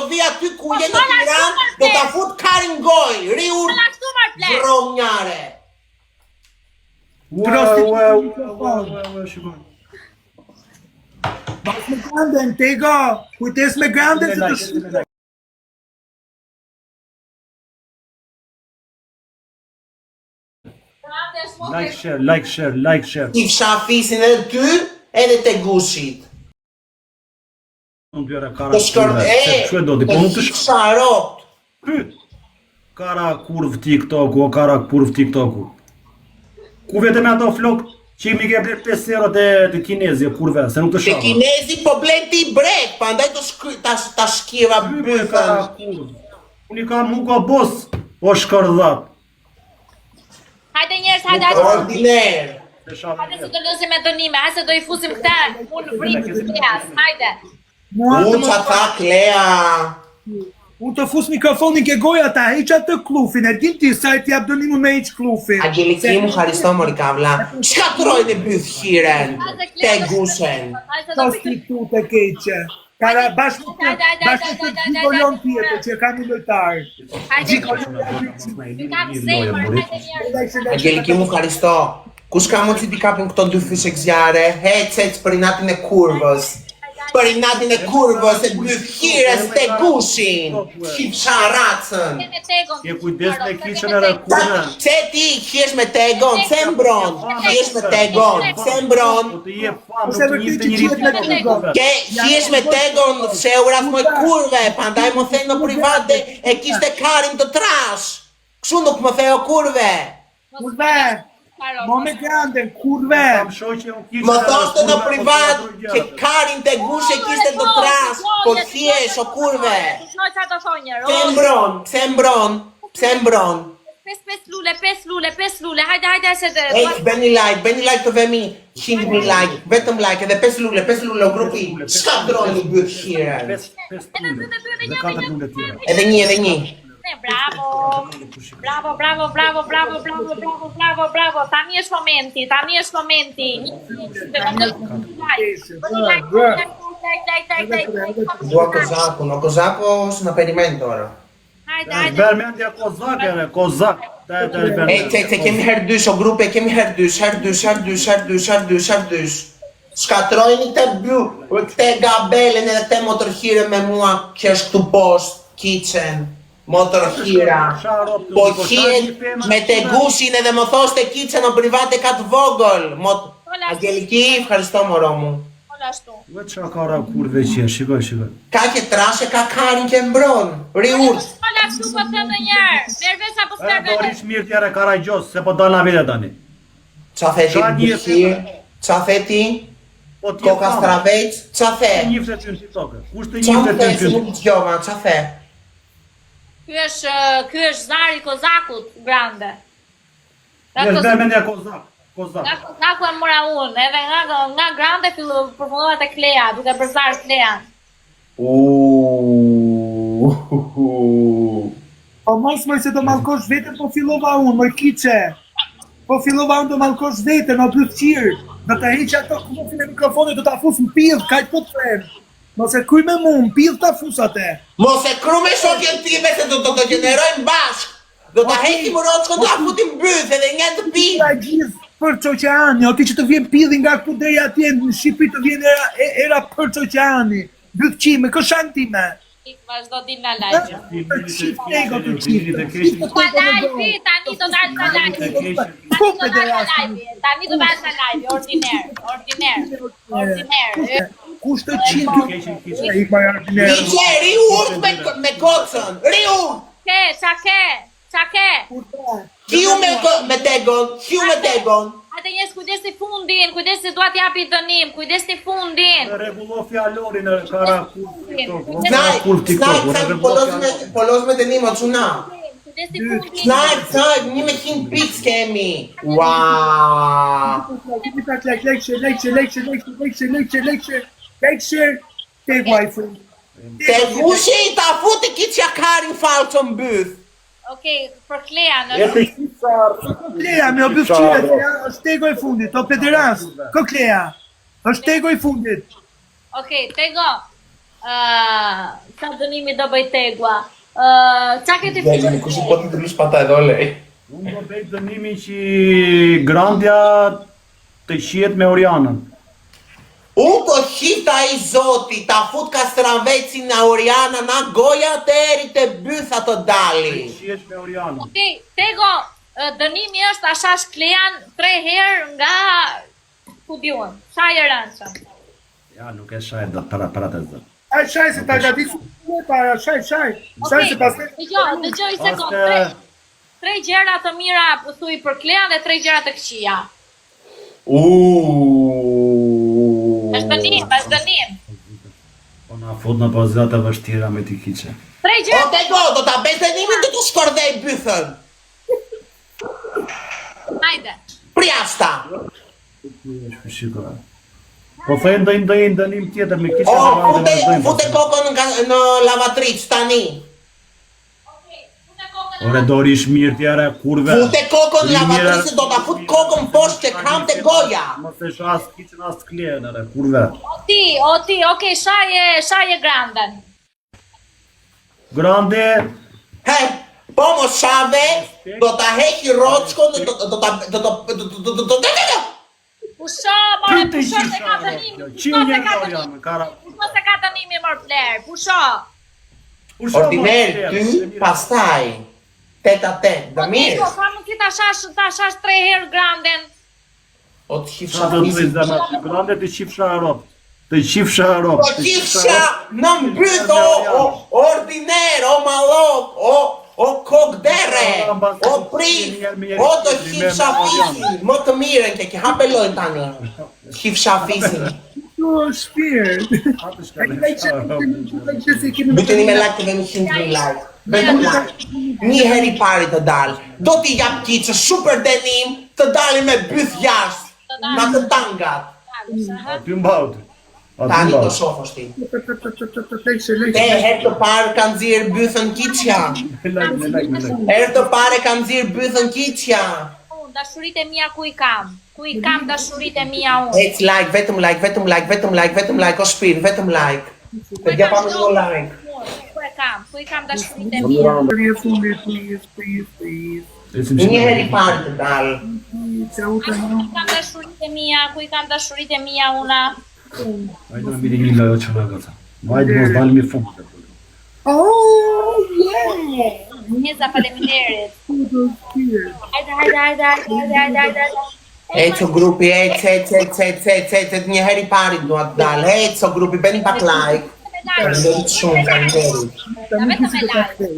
vi aty ku Po, je në shkolla Tiranë, super, do ta plek. fut karin goj, ri Shkolla urt kështu marr plek. vronjare. Ua, ua, ua, ua, ua, shikoj. Bas me granden, Tego, kujdes me granden se të shqipë. Grande është mo Like share, like share, like share. I fsha fisin edhe ty, edhe te gushit. Unë pyera kara Të shkër, kurve, e, se çu e do ti, po nuk të shkër. Fsha ropt. Pyet. Kara kurv TikToku, o kara kurv TikToku. Ku vete me ato flok që mi ke bler 5 euro te te kinezi, o kurve, se nuk të Te shava. kinezi po blen ti brek, prandaj të shkry, ta, ta shkira Ky po e kara bythën. kurv. Unë i kam Hugo Boss, o shkërdhat. Hajde njerëz, hajde hajde. Ordiner. Se shava. Hajde se do lozim me dënime, hajde se do i fusim këta unë vrit Kleas, hajde. Mua U të qa tha Klea. Unë të fus mikrofonin ke goja ta heq atë klufin, e din ti sa e t'jap dënimin me heq klufin. Angelikim, Haristo mori kavla. Çka trojnë e byth hiren? Hajde Te Klea. do- gushen. Hajde se do Prostitutë e keqe. Kara bashkë me Hajde, hajde, bashkë hajde, me hajde, hajde, Gjigolon hajde, tjetër që ka një lojtar. Hajde. Ju kam zemër, hajde njerëz. Angelikim, Haristo. Kush ka mundësi t'i kapin këto dy fishek zjarre? Hec, hec për inatin e kurvës. Për inatin e kurvës e byth hires te gushin. Shqipsha racën. Ke me Tegon. Ke kujdes me kiçën edhe Ta, kurve. pse ti hihesh me tegon, pse mbron? Hihesh me tegon, pse mbron? Po të jep famë, Ose nuk të vërtet njihte që njeri qihet me tjetër, Tegon. kurve. Ke hihesh me tegon fsheuras moj kurve, prandaj më the në privat dhe e kishte karin të trash. Kështu nuk më the o kurve. Kurve, mo me granden, kurve. Kam shoqe unë kiçën. Më edhe thoshte në kurve, po privat të që karin te gush e kishte të trash, po thjesh o kurve. Dëgjoj çfarë do thonë njerëz. Pse mbron? Pse mbron? Pse mbron? Pes pes lule, pes lule, pes lule. Hajde, hajde se të Ej, bëni like, bëni like të vemi 100.000 like, vetëm like edhe 5 lule, 5 lule o grupi. Çka droni byth hiren? 5 5 lule. Dhe katër lule tjera. Edhe një, edhe një. Ne, bravo. Bravo, bravo, bravo, bravo, bravo, bravo, bravo, bravo. Tani është momenti, tani është momenti. Like, like, like, like, like, like. Dua Kozakun, o Kozako s'na perimen τώρα. Hajde, hajde. Bër mendja kozak edhe kozak. Ta ta bër. Ej, ce, ce kemi herë dysh, o grupe, kemi herë dysh, herë dysh, herë dysh, herë dysh, herë dysh, herë dysh. Shkatrojni këtë by, këtë gabelen edhe këtë motorhire me mua që është këtu poshtë, kitchen, motorhira. Po hiet me te gushin edhe më thoshte kitchen o private ka të vogël. Mot... Angeliki, ευχαριστώ μωρό μου. Hola ashtu. Ua çka ka ra kurve që shikoj shikoj. Ka që trashe, ka karin që mbron. Ri urt. Hola ashtu po them ndonjëherë. Merr vesh apo E s'merr do vesh? rish mirë tjere Karagjoz, se po dalë na vete tani. Qa the ti, Qa një Bushir? Qa the ti? Po ti Koka stravec? Qa the? Të njifte ty në TikTok. Kush të Qa njifte the ty se në nuk dëgjova, qa the? Ky është ky është zari i Kozakut, grande. Nga Është bërë Kozak, mendja kozak, kozak. nga Kozaku e mora unë, edhe nga nga grande fillu përfundova te Klea, duke bërë zar Klea. Uuuu. Po mos moj se do mallkosh veten, po fillova unë, moj kiçe. Po fillova unë do mallkosh veten, o bythqir. Do ta heq ato klufin e mikrofonit, do ta fus në pidh, kaq po të them. Mos e kryj me mua, në pidh ta fus atë. Mos e kru me shokjen time se do do të gjenerojmë bashk. Do ta heqim roçkën, do ta futim byth edhe një të pi. Ta gjithë për oqeani, o ti që të vjen pidhi nga këtu deri atje në Shqipëri të vjen era e- era për oqeani. Bythqi me këshan time. Ik vazhdo dil nga live. Të qit ego të qit. Të keqin. Nga live, tani do dal nga live. Ku Tani do dal nga live, tani do dal nga live, ordiner, ordiner, ordiner. Kush të qit ky? Keqin kiçën. Ik më ordiner. Liqe, ri urt me, me gocën, ri urt. Ke, qa ke, qa ke? Hiu me, go- me tegon, hiu me tegon. Hajde njerëz, kujdesni fundin, kujdesni dua t'japi dënim, kujdesni fundin. Rregullo fjalorin e kara kurv TikTok. o Kara Snaj, kurv snaj, TikTok, snaj, rregullo po lozme, fjalorin. po lozme të nimo, çuna. Kujdesni fundin. Snaj, snaj, 100 pikë kemi. Ua. Like, like, like, share, like, share, like, share, like, share, like, share, like, share, like, share, like, share. Take wifi. Te gushi ta futi kiçja karin falco në byth. Okej, për Klea në E të kiça. Klea, me o bythqire, është tego i fundit, o pederas. Ko Klea? Është tego i fundit. Okej, Tego. Uh, sa dënimi do bëj Tegua. Uh, ça ke ti Dënimi, kush i po të ndrysh pa ta edhe olej. Unë do bëj dënimin që Grandja të qihet me Orianën. U të qiftë ai zoti, ta fut kastravecin nga Oriana na goja deri te bytha të dali. Të qihesh me Orianën. Okej, Tego, dënimi është ta shash Klean tre herë nga ku di unë. Shaj e rëndshëm. Ja, nuk e shaj dot para para të zot. Ai shaj se ta gatisu e para, shaj, shaj. Shaj se pastaj. Dëgjo, dëgjo një sekond. Tre, tre gjëra të mira thuj për Klean dhe tre gjëra të këqija. Uuuu. Është dënim, është dënim. Po na fut në pozita të vështira me ti kiçe. Tre O gjëra. Tego, do ta bësh dënimin do të shkordhej bythën. Hajde. Prjashta. Shiko. Po thënë ndonjë ndonjë dënim tjetër me kiçe. O, fute, fute kokën në, në lavatriç tani. Ore do rish mirë ti ara kurve. Fute kokën në lavatriç se do ta fut kokën poshtë te kram te goja. Mos e shas kiçen as Klean ara kurve. O ti, o ti, okej, shaje, shaje Granden. Grande. He, po mos shave, do ta heqi rroçkon, do do ta do do do do do do do Pusho, more, pusho se ka dënimi, pusho se ka dënimi, pusho se ka dënimi, mor pler, pusho. Ordiner, ty, pastaj, tet a tet, dhe mirë. Po, ka mundësi ta shash, ta shash tre herë Granden. O të qifsha do të zemra, Grande të qifsha rob. Të qifsha rob. Po qifsha në mbyt o, o ordiner, o malok, o o kok derre, o prift, o të qifsha fisin, më të mirën ke ke hape lojën tani. Qifsha fisin. Tu shpirt. Bëteni me like të vemi 100 like. Vetëm like. Një herë i pari të dalë. Do t'i jap kiçë super denim të dalin me byth jashtë. Nga të tangat. Aty mbaut. Aty Tani do shohësh ti. Te herë të parë ka nxjerr bythën kiçja. Herë të parë ka nxjerr bythën kiçja. Unë dashuritë e mia ku i kam? Ku i kam dashuritë e mia unë? Ec like, vetëm like, vetëm like, vetëm like, vetëm like, o shpirt, vetëm like. Të dja pa më një like. Ku e kam? Ku i kam dashuritë e mia? Please, please, please. Një herë i parë të dalë. Ku i kam dashuritë e mia? Ku i kam dashuritë e mia una? Hajde na miri një lojë që na goca. Hajde mos dalim i fund. Oh, yeah! Njëza, faleminderit. Hajde, hajde, hajde, hajde, hajde, hajde, hajde. Ec o grupi, ec, ec, ec, ec, ec, ec, ec, një herë i pari dua të dalë. Ec o grupi, bëni pak like. Faleminderit shumë, faleminderit. Vetëm me like.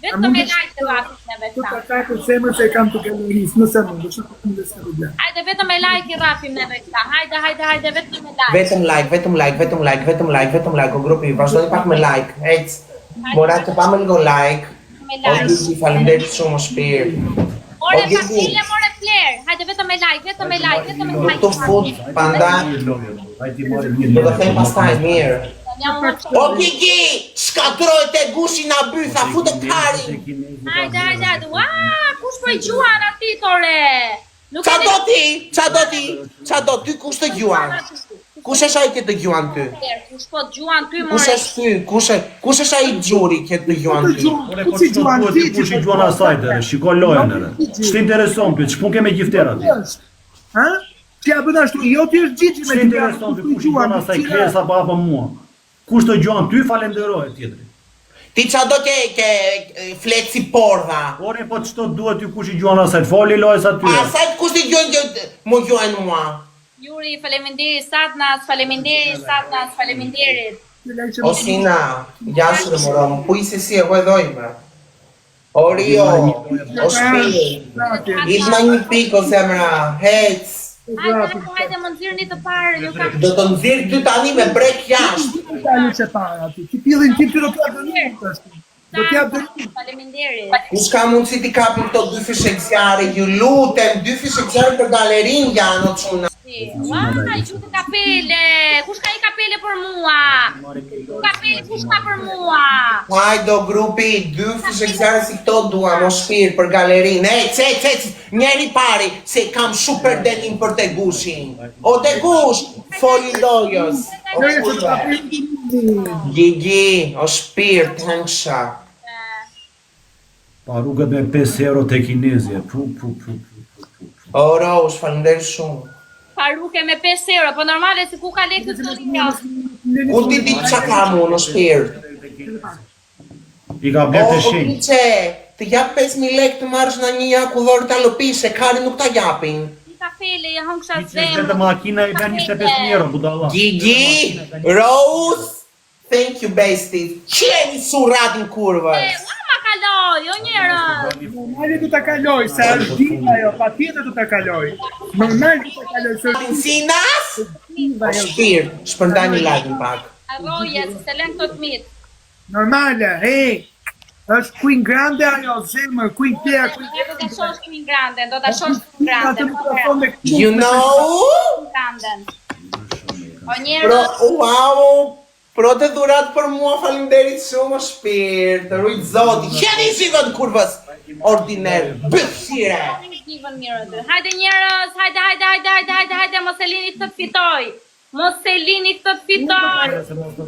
Vetëm me like të rrafim neve këta. Ta ka për zemër se e kam të galerisë, nëse mund, është të s'ka problem. Hajde vetëm me like i rrafim neve këta. Hajde, hajde, hajde, vetëm me like. Vetëm like, vetëm like, vetëm like, vetëm like, vetëm like, o grupi, vazhdoni pak me like. Ec. Mora të pa më ngo like. Me like. O grupi, faleminderit shumë o shpirt. More familje, more fler. Hajde vetëm me like, vetëm me like, vetëm me like. Nuk të fut, prandaj. Do të them pastaj mirë. O Gigi, shkatroj te gushi na bytha, fute karin. Hajde, hajde, hajde. Ua, kush po i gjuan aty tore? Nuk Ça do ti? Ça do ti? Ça do ty kush të gjuan? Kush është ai që të gjuan ty? Kush po të gjuan ty more? Kush është ty? Kush e kush është ai xhuri që të gjuan ty? Ore po ç'të duhet ti kush i gjuan asaj dere, shiko lojën ere. Ç'të intereson ty? Ç'punë ke me gifterat ti? Ha? Ti ja bën ashtu, jo ti është Gigi me Ç'të intereson ty kush i gjuan asaj Klesa apo apo mua? Kush të gjuan ty falenderohet tjetri. Ti ça do ke ke flet si pordha. Ore po ç'të duhet ty kush i gjuan asaj, foli lojës aty. Asaj kush të gjuan që më gjuan mua. Juri, faleminderit Satnas, faleminderit Satnas, faleminderit. O Sina, γεια σου ρε μωρό μου, πού είσαι εσύ, εγώ εδώ είμαι. O Rio, o shpi, Idma një pikë o zemra, hec. Hajde, hajde, hajde, më nxirrni të parë, ju kam... Do të nxirr ty tani me brek jashtë. Ti tani që para aty. Ti pillin ti ty do të jap dënim tash. Do të jap dënim. Faleminderit. Kush ka mundësi t'i kapin këto dy fishekzjarre, ju lutem, dy fishekzjarre për galerinë janë o çuna. Ua, i gjutë kapele. Kush ka një kapele për mua? Kapele kush ka për mua? Hajde o grupi, dy fishekzjarre si këto duam, o shpirt për galerinë. Ec, ec, ec, njeri pari, se kam super denim për Tegushin. O Tegush, foli lojës. O kurve. Gigi, o shpirt, hëngsha. Parukët me 5 euro te kinezi, pu pu pu pu pu pu. O Rose, faleminderit shumë. Paruke me 5 euro, po normale se ku ka lekë të të Ku di di ça kam unë, o shpirt. I ka blerë O, të o shenjtë. kiçe, të jap 5000 lekë të marrësh në një akullore ta lëpish, e kari nuk ta japin. Një kafele, ja hëngsha Kiçe vetëm zemër. makina i bën 25000 euro budalla. Gigi, Rose, thank you bestie. Qeni surratin E, kurvës. ua ma kaloj, o njerëz. Normale do ta kaloj, se është diva ajo, patjetër do ta kaloj. Normal do ta kaloj, se është Sinas? diva O ajo. shpirt, shpërndani lajmin pak. Arroje, se se lën këto të mitë. Normale, hey. Është Queen Grande ajo, zemër, Queen Tea, Queen Ja do ta shohësh Queen Grande, do ta shohësh Queen Grande. Atë mikrofon me You know? Queen Granden. O Pro, njerëz, wow, pro të dhurat për mua, faleminderit shumë o shpirt. Rujt zoti. Qeni zhivën kurvës. Ordiner, bythire. Divën mirë aty. Hajde njerëz, hajde, hajde, hajde, hajde, hajde, hajde, mos e lini këtë të fitoj. Mos e lini këtë të fitoj.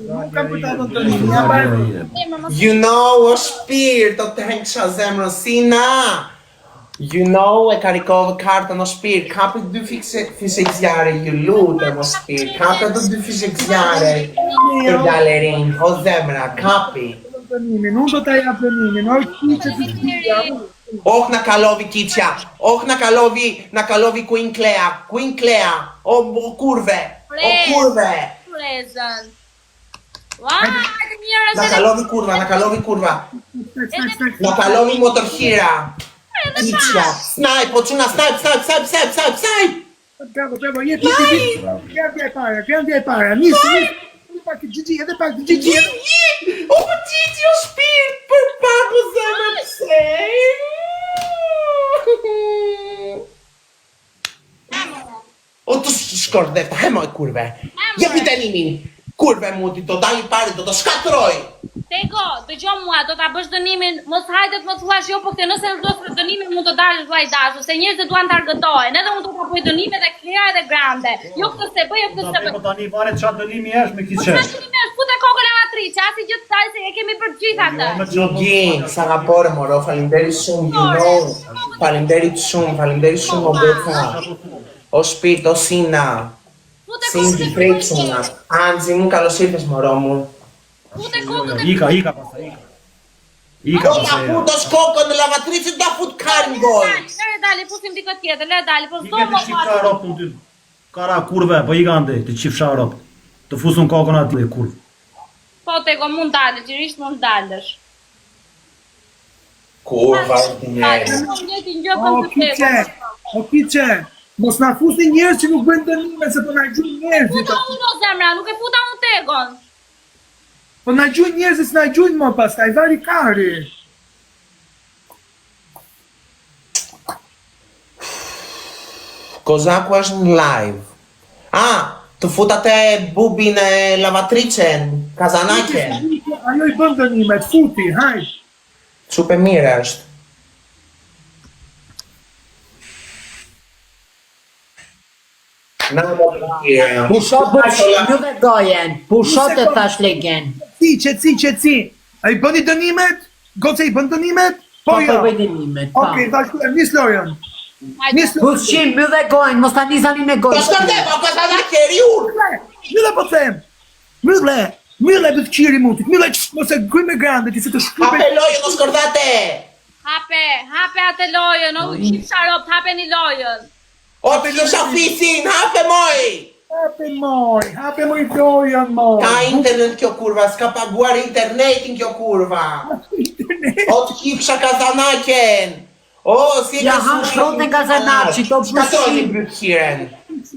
Nuk kam për ta dhënë të një, ja pa Zemër, mos You know, o shpirt, o të hëngsha zemrën, Sina. You know, e karikove kartën o shpirt, kapi dy fikse, fishekzjarre, ju lutem o shpirt, kapi ato dy fishekzjarre për galerin, o zemra, kapi. dënimin, unë do ta jap dënimin, o kiçe të shpia. Oh, na kalovi kiqja, oh, na kalovi, na kalovi Queen Clea, Queen Clea, o, o kurve, o kurve. Prezën. Ua, hajde njerëz. Na edhe- kalovi kurva, na kalovi kurva, na kalovi motorhira. Kiqja, snipe, o çuna, snipe, snipe, snipe, snipe, snipe, snipe. Bravo, bravo, jep, jep, jep. Grandja e para, grandja e para. Nis, nis. Edhe pak Gigi, edhe pak Gigi, edhe O, Gigi, o shpirt, për pak o zemër, pse? O të shkordhefta, he moj kurve. Jepi dënimin. Kurve muti, do dali pari, do të shkatroj. Tego, dëgjoj mua, do ta bësh dënimin, mos hajde të më thuash jo, po këtë nëse nuk do të dënimin mund të dalësh vllai dashur, se njerëzit duan të argëtohen. Edhe unë do ta bëj dënimin edhe Klea edhe Grande. Jo këtë se bëj, jo këtë se bëj. Po tani varet çfarë dënimi është me Po kiçe. çfarë dënimi është? Fute kokën e matrice, asnjë gjë të saj se e kemi për të gjithë atë. Jo, me çfarë Gigi, sa rapore moro, faleminderit shumë, you know. Faleminderit shumë, faleminderit shumë o Beca. O shpirt, o Sina. Fute kokën Sindi, e krejt çuna. Anzi, mu kalosht irës moro mu. Fute kokën e Ika, ika pastaj, ika. Ika O ta pastaj. futosh kokën në lavatriçe, ta fut karin gojë. Lere dali, fusim dikë tjetër, lere dali, po s'do Ika të më shqiptar rop unë ty. Kara kurve, po ika andej, të qifsha rop. Të fusun kokën aty kurvë. Po tego mund dalësh, lirisht mund dalësh. Kurva ordinere. Po njëjtin gjë O bën të kiçe, tego. o kiçe. Mos na fusni njerëz që nuk bëjnë dënime se po na gjujnë njerëzit. Futa unë o zemra, nuk e futa unë tegon. Po na gjujnë njerëzit, s'na gjujnë më pastaj, vari kari. Kozaku është në live. Ah, të fut atë bubin e lavatriçen, kazanaqen. Ajo i bën dënimet, futi, hajt. Çupe mirë është. Na më tjera. Pusho pusho dhe gojen, pusho të thash legen. Qetësi, qetësi, qetësi. A i bëni dënimet? Goce i bën dënimet? Po Po jo. po i bëj dënimet, po. Okej, vazhdojmë, nis lojën. Nis lojën. Pushim, mbyll dhe gojën, mos ta nizani me Po gojë. shkërdeva, kazanaqe, riur. Mbylle po them. Mbylle. Mbylle për të qiri mutit. Mbylle që mos e gry me grande ti se të shkrype. Hape lojën, o shkërdhate. Hape, hape atë lojën, o qifsha rob, hape një lojën. O të kisha fisin, hape moj. Hape moj, hape moj lojën moj. Ka internet kjo kurva, s'ka paguar internetin kjo kurva. Internet. O të kifsha kazanaqen. O, si e Ja ka han shrote kazanaqi, to Shkatrojnë pushim. bythiren.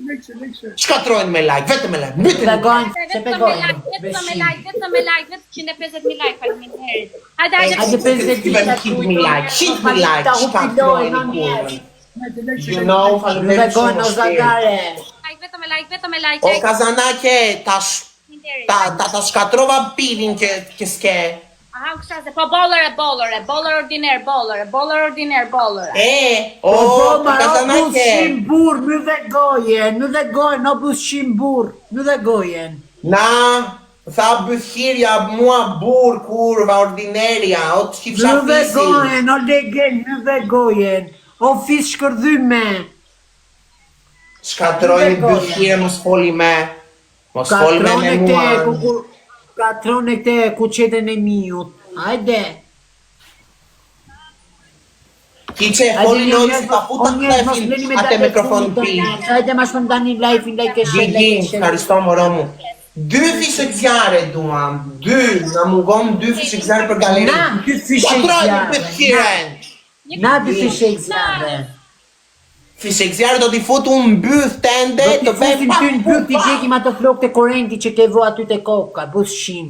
Lekse, lekse. Shkatrojnë me like, vetëm me like. Dhe Mbytën. gojën, se pe Vetëm me gojën. like, vetëm me like, vetëm me like, vetëm 150.000 like, faleminderit. Hajde, hajde. Hajde 50 vita 100.000 like, 100.000 like, Ta hupi lojën, shkatrojnë o njerëz. kurvën. Hajde, lekse. You know, Mbyll dhe faleminderit gojën shumë o o shpirt. zagare. Like, vetëm me like, vetëm me like. O kazanaqe, ta sh- Faleminderit. ta ta ta shkatrova pilin që që s'ke. Aha, kështu se po bollere, bollere, boller ordiner, bollere, boller ordiner, bollere. E, o, Po po, maro kazanaqe. pushim burr, mbyll dhe gojën, mbyll dhe gojën, o pushim burr, mbyll dhe gojën. Na. Tha bythqirja mua burr kurva ordinerja, o të qifsha Mbylle fisin. gojen, o legen, mbylle gojen. O fis shkërdhyme. Shkatrojni Mbylle gojen. bythqire mos foli me. Mos fol me Katrone me këte, mua. kuku, katrone këte kuçetën e miut. Hajde. Kiçe Hajde foli një lojë njerëz, si ta o futa njerëz, mos kthefin leni me atë dalë mikrofon fundit, pi. Hajde ma shpërndani live-in, like e share, like e Gigin, share. Haristo Moromu. Dy fishekzjarre duam, dy, na mungon dy fishekzjarre për galeri. Na, dy Shkatrojni fishekzjarre. bythqiren. Na dy fishekzjarre. Fishekzjarre do t'i fut unë mbyth tende, Do t'i të bëj fusim pa ty në byth, t'i pa. djegim ato flokët e korrenti që ke vë aty te koka, buzshim.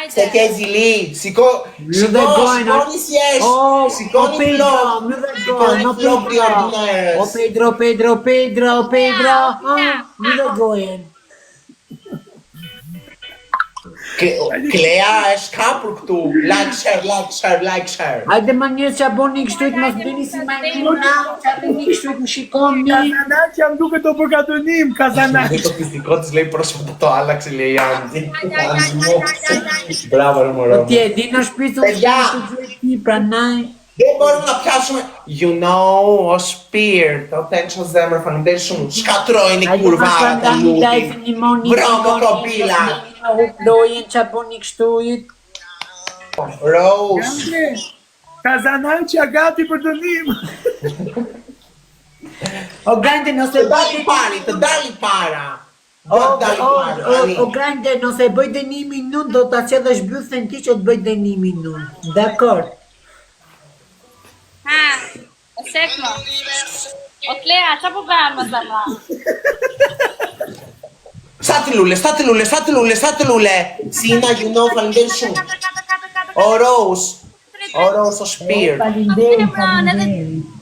Se Hajde. ke zili, shiko, Mbylle shiko, gojën, o- shikoni si është, O, o shikoni Pedro, flok, mbylle gojën, shikoni o flok i Pedro. O ordinerës. Pedro, Pedro, Pedro, Pedro, Ja, ah, mbylle gojën. Klea është kapur këtu, like share, like share, like share. Hajde më njerëz që boni kështu të mos bëni si majmuna, që bëni kështu të më shikoni. Kazanaq jam duke të për ka dënim, kazanaq. Të fizikot zlej prospo to Alex le jam. Hajde, hajde, hajde, hajde, hajde. Bravo Po Moromu. ti e di në shtëpi të Pedja. ti prandaj. Dhe morëm nga pjashme, you know, o shpirt, o tenqo zemër, faleminderit shumë. Shkatrojni Hajde ma kurvarat e shpërndani lutit. live-in një moni. Bravo kopila. Lojën që boni kështu it. Rose. Kazanaq ja gati për dënim. O Grande nëse Të dali pari, të dali para. O, Do të dali o, para. o, tani. o Grande, nëse bëj dënimin unë, do ta sjellësh bythën ti që të bëj dënimin unë. Dakor. Ha, e sekmo. O Klea, qa po bëhen më zemra? Sa të lule, sa të lule, sa të lule, sa të lule. Sina, you know, faleminderit shumë. 4, 4, 4, 4, O Rose, o Rose, o shpirt. Faleminderit, Faleminderit. faleminderit.